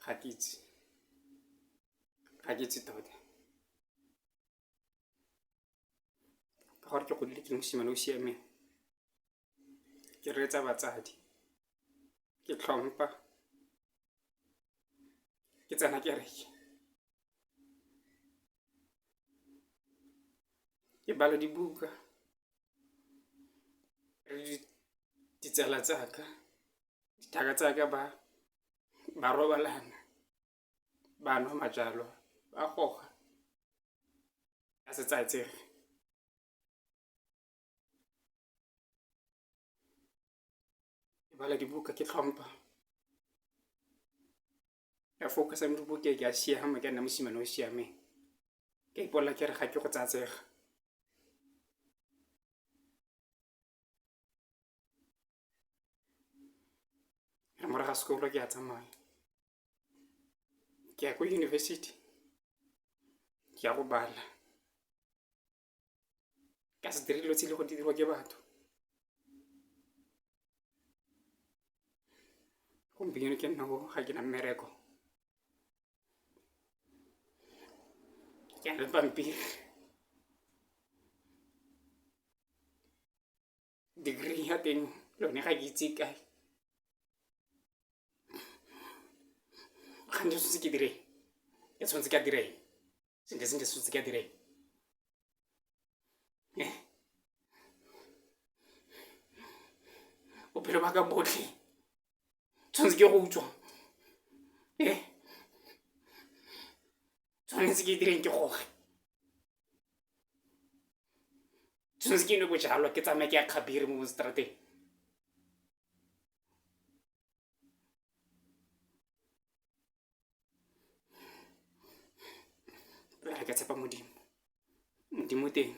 Ga ke itse, ga ke itse tota ka gore ke godile ke le mosimane o siameng, ke reetsa batsadi, ke tlhompha, ke tsena kereke, ke bala dibuka le ditsala tsaka, dithaka tsaka ba robalana, ba nwa majalwa, ba goga ka se tsatsege. Ke bala dibuka ke tlhompha, ka focus-a mo dibukeng ke a siama ke a nna mosimane o siameng, ka ipolela ke re ga ke go tsatsega. Re morago ga sekolo ke a tsamaya ke ya ko university ke ya go bala ka se dire dilo tse e le go di dirwa ke batho. Gompieno ke nna o ga ke na mmereko ke na le pampiri. Degree ya teng le yone ga ke itse e kae kgante tshwanetse ke dire eng, ke tshwanetse ke a dire eng sentle sentle tshwanetse ke a dire eng bophelo ba ka botlhe tshwanetse ke go utswa tshwanetse ke direng ke goge. Tshwanetse ke nwe bojalwa ke tsamaye ke ya kgabiri mo strateng. Fela ke tshepa Modimo, Modimo o teng.